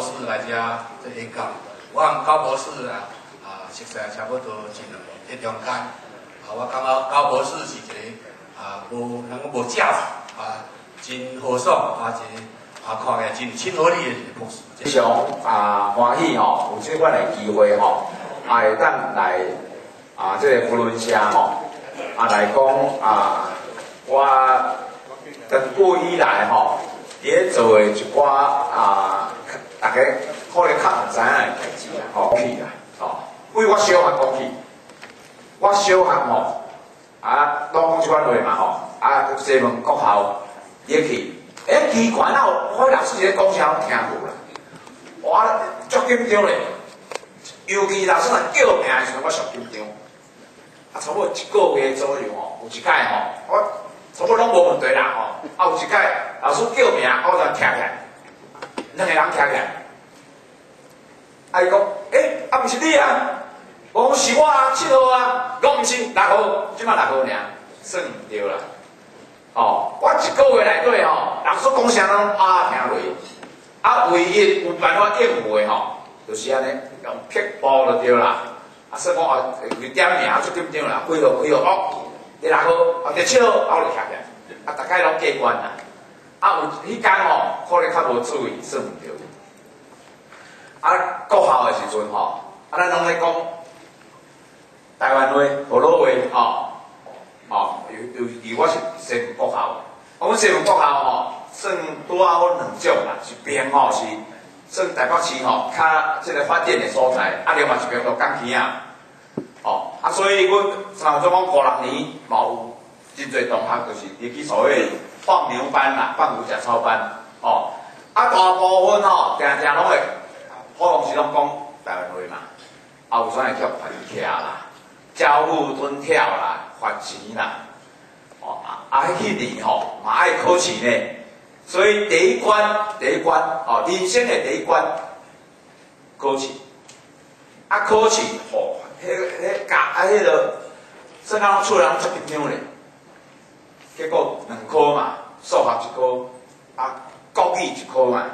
博士來遮做演講。我和高博士啊熟似差不多一兩年中間。我感覺高博士是一個無人講無架子，真豪爽，一個看起來真親和力的一個博士。非常歡喜吼，有這款的機會吼，會當來這個扶輪社吼，來講我長久以來吼，佇咧做的一寡大家可能較毋知影的代誌啦，吼，去啦，吼，為我小漢講起，我小漢吼，攏講這款話嘛吼，西門國校入去，奇怪，哪有我老師咧講啥，攏聽無啦，我足緊張咧，尤其老師若叫名的時陣，我上緊張。差不多一個月左右吼，有一擺吼，我差不多攏無問題啦吼。有一擺老師叫名，我就徛起來，兩個人徛起來。伊講，毋是你啊？我講是我啊，7號啊。講毋是6號，這擺6號爾，算毋對啦。哦，我一個月內底吼，老師講啥攏聽落。唯一有辦法應付的吼，就是按呢，用撇步就對啦。算講去點名足緊張啦，幾號幾號哦，第6號，第7號，我就徛起來，大概攏過關啦。有彼工吼，可能較無注意，算毋著。國校的時陣吼，咱攏咧講台灣話、河洛話，吼，尤其我是西門國校，阮西門國校吼，算拄仔好兩種啦，一邊吼是算台北市吼，較這個發展的所在，另外一邊就港墘仔，哦，所以阮像怎講五六年嘛有真濟同學就是入去所謂放牛班啦，放牛食草班，哦，大部分吼，定定攏會，好像是攏講台灣話嘛，有陣會去還徛啦，招呼蹲跳啦，罰錢啦，哦，彼年吼嘛愛考試呢。所以第一關，第一關，哦，人生的第一關，考試，考試，吼，彼教，彼个，算講厝人足緊張咧，結果兩科嘛，數學一科，國語一科嘛，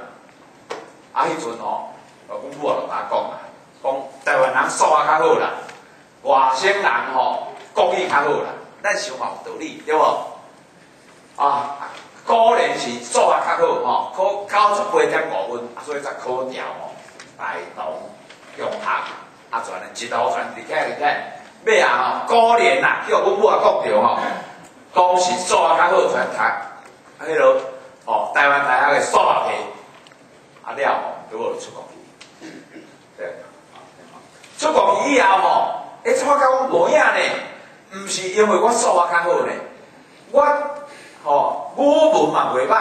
彼陣吼，阮母就共我講啊，講台灣人數學較好啦，外省人吼國語較好啦，咱想嘛有道理，對無？果然是數學較好吼，考98.5分，所以才考調吼大同中學，全呢一路全入起入起，尾仔吼果然啦，叫阮母仔講著吼，講是數學較好，全讀彼落吼台灣大學的數學系，了吼拄好就出國去，對，出國去以後吼，才發覺講無影呢，毋是因為我數學較好呢，我。吼，語文嘛袂歹，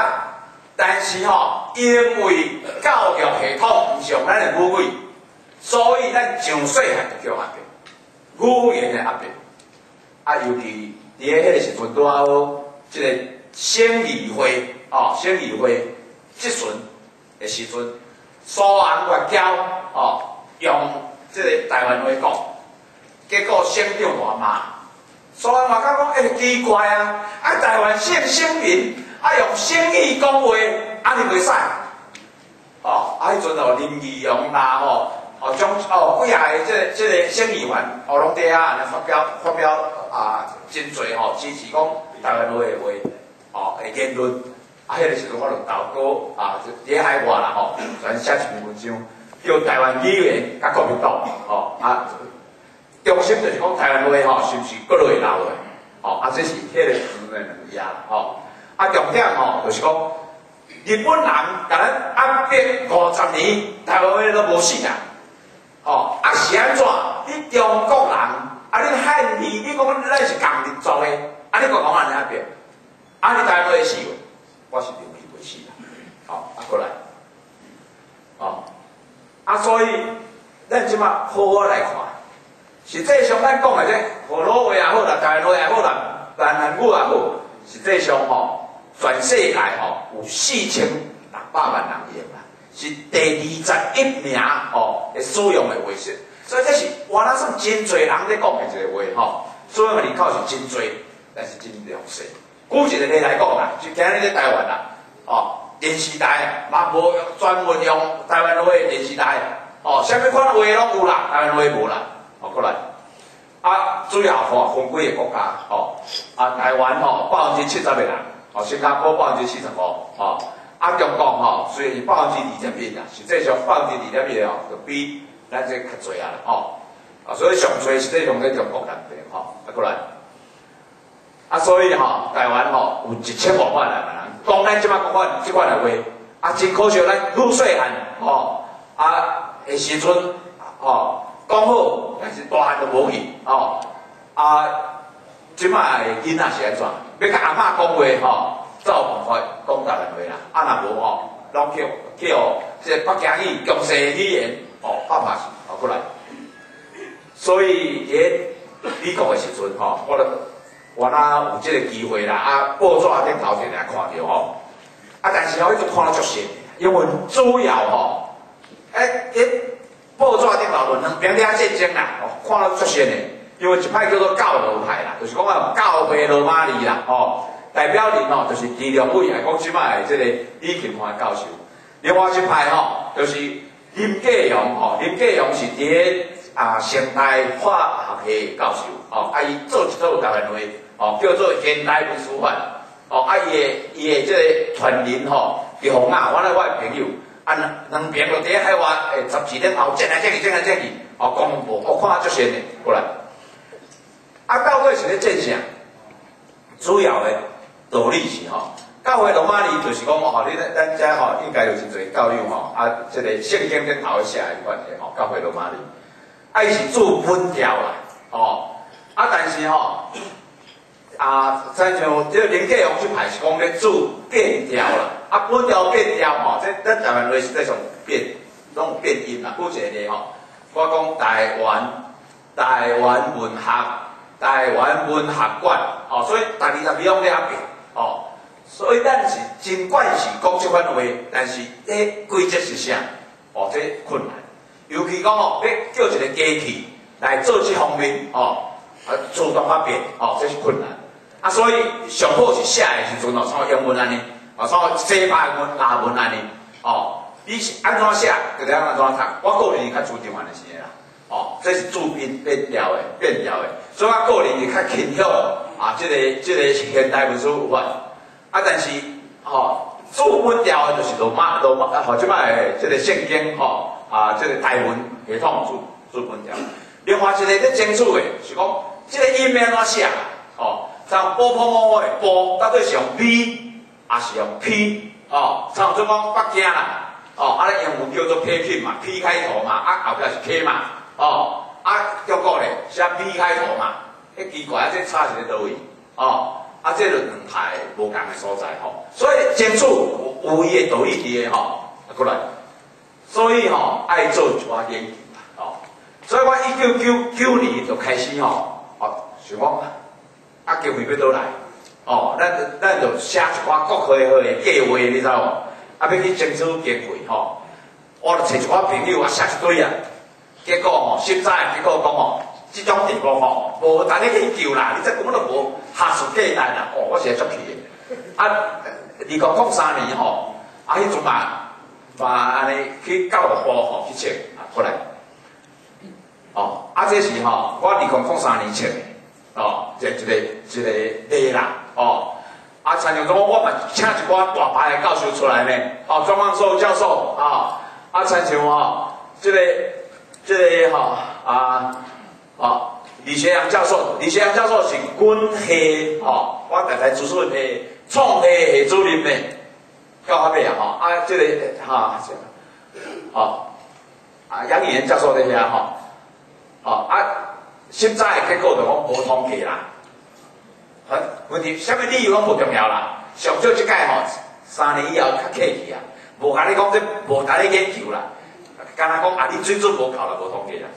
但是吼，因為教育系統毋是用咱的母語，所以咱上細漢就叫壓迫，語言的壓迫。尤其佇咧彼個時陣拄好，這個省議會，哦，省議會質詢的時陣，蘇杭外交，哦，用這個台灣話講，結果省長大罵。所以我感覺講，奇怪啊！台灣省省民用省語講話，按呢袂使。哦，彼陣哦，林義雄啦，吼，哦，將哦幾仔个這個省議員，哦，攏佇遐按呢發表真濟吼支持講台灣話的話，哦的言論。彼個時陣我就投稿佇咧海外啦，吼，全寫一篇文章，叫台灣語言佮國民黨，吼。中心就是講台灣話吼，是毋是閣落會留落？吼，這是彼個時陣的兩頁吼。重點吼，就是講日本人共咱壓迫50年，台灣話攏無死啊！吼，是按怎？你中國人，你漢字，你講咱是仝民族的，你閣共我按呢壓迫？你台灣話會死無？我是認為袂死啦。吼，閣來，哦，所以咱這擺好好來看。實際上，咱講的這河洛話也好啦，台灣話也好啦，閩南語也好，實際上吼，全世界吼有4600萬人用啦，是第21名吼會使用的話術。所以這是原來算真濟人咧講的一個話吼，使用的人口是真濟，但是真弱勢。舉一個例來講啦，就今日咧台灣啦，哦，電視台嘛無專門用台灣話的電視台，哦，啥物款話攏有啦，台灣話無啦，哦，過來。啊，主要吼分幾个國家，吼，啊，台灣吼70%的人，哦，新加坡45%，吼，啊，中國吼雖然是21.1%啦，實際上2.1%吼，就比咱這較濟啊啦，吼，啊，所以上濟實際上佇中國內邊，吼，啊，過來。啊，所以吼，台灣吼有1500萬人，講咱這擺講款這款的話，啊，真可惜，咱愈細漢，吼，啊的時陣，吼，講好，但是大漢就無去，吼，啊，這擺的囡仔是按怎？欲佮阿嬤講話，吼，才有辦法講台灣話啦，啊，若無吼，攏叫叫這個北京語、強勢語言，吼，拍拍是，吼，過來。所以佇美國的時陣，吼，我就。我若有這个機會啦，啊，報紙頂頭前來看著吼，啊，但是吼，彼陣看了足神，因為主要吼，欸，佇報紙頂頭兩邊咧戰爭啦，哦，看了足神的，因為一派叫做教羅派啦，就是講啊教會羅馬字啦，吼，代表人吼就是徐良偉，來講這擺的這个李琴華教授，另外一派吼就是林繼陽吼，林繼陽是佇个啊成大化學系教授，吼，啊，伊做一套台灣話。哦，叫做現代文書法。哦，啊，伊的這个傳人吼，叫洪啊，我咧我的朋友，啊，兩邊就佇海外誒雜誌頂頭戰來戰去，戰來戰去，哦，公布，我看足神的過來。啊，到底是咧戰啥？主要的道理是吼，教會羅馬字就是講吼，你咱遮吼應該有真濟教友吼，啊，這个聖經頂頭寫的關係吼，教會羅馬字，啊，伊是注本調啦，哦，啊，但是吼。啊，親像這個林繼陽這派是講咧注變調啦，啊，本調變調吼，這咱台灣話實際上變，攏有變音啦。舉一個例吼，我講台灣，台灣文學，台灣文學館，吼，所以逐字逐字攏咧遐變，吼，所以咱是真慣勢講這款話，但是這規則是啥？哦，這困難，尤其講吼，欲叫一個機器來做這方面，吼，啊，自動化變，哦，這是困難。啊，所以上好是寫的時陣哦，像英文按呢，哦，像西班牙文、拉文按呢，哦，你是按怎寫，就得按怎讀。我個人是較主張按呢是的啦，哦，這是注音變調的，變調的，所以我個人是較傾向啊，這个現代文書法。啊，但是吼，注本調的就是羅馬羅馬，吼，這擺的這个聖經吼，啊，這个台文系統注注本調。另外一个咧爭取的是講，這个音欲按怎寫，哦。像波波摩的波，到底是用 V，還是用 P？哦，像這講北京啦，哦，啊，咧英文叫做 Peking 嘛，P 開頭嘛，啊，後壁是 K 嘛，哦，啊，中國咧寫 V 開頭嘛，彼奇怪，啊，這差佇咧佗位？哦，啊，這就兩派無仝的所在吼，所以爭取有伊的道理佇个吼，啊，過來，所以吼愛做一寡研究啦，哦，所以我1999年就開始吼，哦，想講。啊，經費欲佗來？哦，咱就寫一寡國會好的計劃，你知無？啊，欲去爭取經費吼，我就揣一寡朋友啊，寫一堆啊。結果吼，實在結果講吼，這種題目吼，無值咧研究啦，你這根本就無學術價值啦。哦，我是會足氣的。啊，2003年吼，啊，彼陣嘛嘛按呢去教育部吼去請啊過來。哦，啊，這是吼，我2003年請的。哦，這一個例啦，哦，啊，親像講我嘛請一寡大牌的教授出來呢，哦，莊萬壽教授，啊，啊，親像吼，這個吼，啊，哦，李學陽教授，李學陽教授是阮系吼，我台大資訊系創系系主任呢，到尾啊吼，啊，這個哈，吼，啊，楊穎教授佇遐吼，哦，啊。實在的結果就講無通過啦，問題啥物理由攏無重要啦，上少這屆吼3年以後較客氣啊，無共你講這無值咧研究啦，敢若講啊你水準無夠啦，無通過啦。